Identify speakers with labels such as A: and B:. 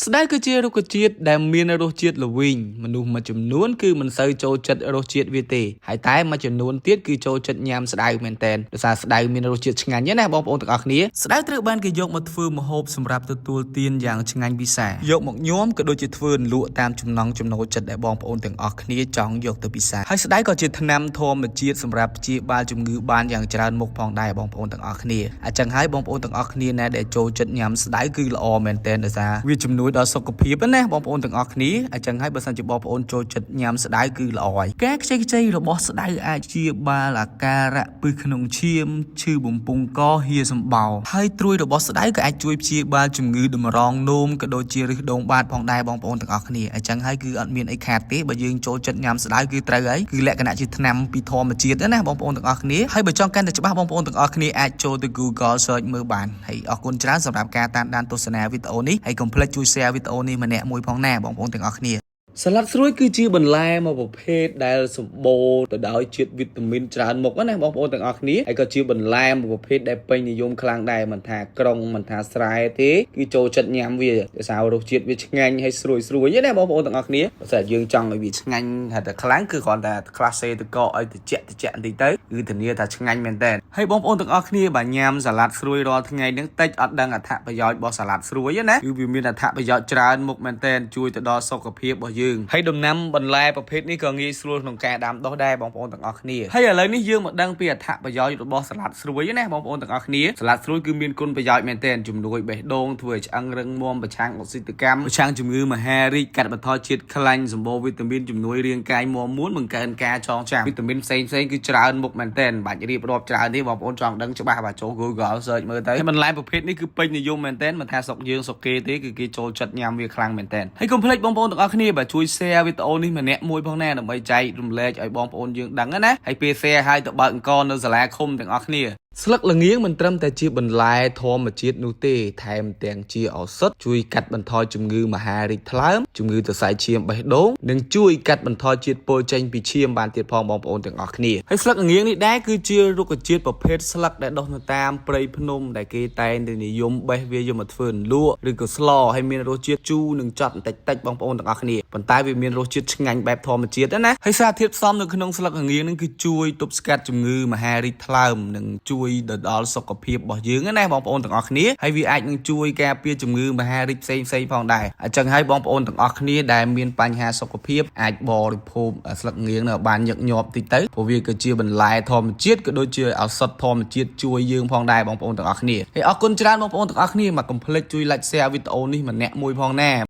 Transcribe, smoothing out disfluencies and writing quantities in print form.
A: ស្ដៅគឺជារុក្ខជាតិដែលមានរសជាតិល្វីងមនុស្សមួយចំនួនគឺមិនសូវចូលចិត្តរសជាតិវាទេហើយតែមួយចំនួនទៀតគឺចូលចិត្តញ៉ាំស្ដៅមែនតែនដោយសារស្ដៅមានរសជាតិឆ្ងាញ់ណាស់បងប្អូនទាំងអស់គ្នាស្ដៅត្រូវបានគេយកមកធ្វើម្ហូបសម្រាប់ទទួលទានយ៉ាងឆ្ងាញ់ពិសាយកមកញ៉ាំក៏ដូចជាធ្វើលក់តាមចំណង់ចំណូលចិត្តដែលបងប្អូនទាំងអស់គ្នាចង់យកទៅពិសាហើយស្ដៅក៏ជាថ្នាំធម្មជាតិសម្រាប់ព្យាបាលជំងឺបានយ៉ាងច្រើនមុខផងដែរបងប្អូនទាំងអស់គ្នាអញ្ចឹងហើយបងប្អូនទាំងអស់គ្នាណាដែលចូលចិត្តញ៉ាំស្ដៅគឺល្អមែនទែនដោយសារវាជំនួយដល់សុខភាពណាបងប្អូនទាំងអស់គ្នាអញ្ចឹងហើយបើសិនជាបងប្អូនចូលចិត្តញ៉ាំស្ដៅគឺល្អហើយការខ្ចីខ្ចីរបស់ស្ដៅអាចព្យាបាលអាការៈពិសក្នុងឈាមឈឺបំពង់កហៀសម្បោរហើយត្រួយរបស់ស្ដៅក៏អាចជួយព្យាបាលជំងឺតម្រងនោមក៏ដូចជាឫសដូងបាតផងដែរបងប្អូនទាំងអស់គ្នាអញ្ចឹងហើយគឺអត់មានអីខាតទេបើយើងចូលចិត្តញ៉ាំស្ដៅគឺត្រូវហើយគឺលក្ខណៈជាថ្នាំពីធម្មជាតិណាបងប្អូនទាំងអស់គ្នាហើយបើចង់កាន់តែច្បាស់បងប្អូនទាំងអស់គ្នាអាចចូលទៅ Google search មើលបានហើយអរគុណច្រើនសម្រាប់ការតាមដានទស្សនាវីដេអូនេះហើយកុំភ្លេចជួយ share វីដេអូនេះម្នាក់មួយផងណាបងប្អូនទាំងអស់គ្នា សាឡាត់ស្រួយគឺជាបន្លែមួយប្រភេទដែលសម្បូរទៅដោយជាតិវីតាមីនច្រើនមុខណាបងប្អូនទាំងអស់គ្នាហើយក៏ជាបន្លែមួយប្រភេទដែលពេញនិយមខ្លាំងដែរមិនថាក្រុងមិនថាស្រែទេគឺចូលចិត្តញ៉ាំវាដោយសាររសជាតិវាឆ្ងាញ់ហើយស្រួយស្រួយណាបងប្អូនទាំងអស់គ្នាបើសិនយើងចង់ឲ្យវាឆ្ងាញ់ហើយតែខ្លាំងគឺគ្រាន់តែក្លាសេទឹកកកឲ្យត្រជាក់ត្រជាក់បន្តិចទៅគឺធានាថាឆ្ងាញ់មែនតើហើយបងប្អូនទាំងអស់គ្នាបើញ៉ាំសាឡាត់ស្រួយរាល់ថ្ងៃហ្នឹងតិចអត់ដឹងអត្ថប្រយោជន៍របស់សាឡាត់ស្រួយណាគឺវាមានអត្ថប្រយោជន៍ច្រើនមុខមែនតើជួយទៅដល់សុខភាពរបស់យើងហើយដំណាំបន្លែប្រភេទនេះក៏ងាយស្រួលក្នុងការដាំដុះដែរបងប្អូនទាំងអស់គ្នាហើយឥឡូវនេះយើងមកដឹងពីអត្ថប្រយោជន៍របស់សាឡាត់ស្រួយណាបងប្អូនទាំងអស់គ្នាសាឡាត់ស្រួយគឺមានគុណប្រយោជន៍មែនទែនជំនួយបេះដូងធ្វើឲ្យឆ្អឹងរឹងមាំប្រឆាំងអុកស៊ីតកម្មប្រឆាំងជំងឺមហារីកកាត់បន្ថយជាតិខ្លាញ់សម្បូរវីតាមីនជំនួយរាងកាយមាំមួនបង្កើនការចងចាំវីតាមីនផ្សេងផ្សេងគឺច្រើនមុខមែនទែនបាច់រៀបរាប់ច្រើនទេបងប្អូនចង់ដឹងច្បាស់បាទចូល Google search មើលទៅហើយបន្លែប្រភេទនេះគឺពេញនិយមមែនទែនមិនថាស្រុកយើងស្រុកគេទេគឺគេចូលចិត្តញ៉ាំវាខ្លាំងមែនទែនហើយកុំភ្លេចបងប្អូនទាំងអស់គ្នាបាទជួយ share វីដេអូនេះម្នាក់មួយផងណាដើម្បីចែករំលែកឲ្យបងប្អូនយើងដឹងណាហើយពេល share ហើយទៅបើកអង្គនៅសាលាឃុំទាំងអស់គ្នាស្លឹកល្ងៀងមិនត្រឹមតែជាបន្លែធម្មជាតិនោះទេថែមទាំងជាឱសថជួយកាត់បន្ថយជំងឺមហារីកថ្លើមជំងឺសរសៃឈាមបេះដូងនិងជួយកាត់បន្ថយជាតិពុលចេញពីឈាមបានទៀតផងបងប្អូនទាំងអស់គ្នាហើយស្លឹកល្ងៀងនេះដែរគឺជារុក្ខជាតិប្រភេទស្លឹកដែលដុះនៅតាមព្រៃភ្នំដែលគេតែងតែនិយមបេះវាយកមកធ្វើលក់ឬក៏ស្លហើយមានរសជាតិជូរនិងចត់បន្តិចតិចបងប្អូនទាំងអស់គ្នាប៉ុន្តែវាមានរសជាតិឆ្ងាញ់បែបធម្មជាតិណាហើយសារធាតុផ្សំនៅក្នុងស្លឹកល្ងៀងនឹងគឺជួយទប់ស្កាត់ជំងឺមហារីកថ្លើមនិងជួយទៅដល់សុខភាពរបស់យើងណាបងប្អូនទាំងអស់គ្នាហើយវាអាចនឹងជួយការពារជំងឺមហារីកផ្សេងផ្សេងផងដែរអញ្ចឹងហើយបងប្អូនទាំងអស់គ្នាដែលមានបញ្ហាសុខភាពអាចបរិភោគស្លឹកងៀងនៅបានញឹកញាប់តិចទៅព្រោះវាគឺជាបន្លែធម្មជាតិក៏ដូចជាឱសថធម្មជាតិជួយយើងផងដែរបងប្អូនទាំងអស់គ្នាហើយអរគុណច្រើនបងប្អូនទាំងអស់គ្នាមកកុំភ្លេចជួយ like share វីដេអូនេះម្នាក់មួយផងណា។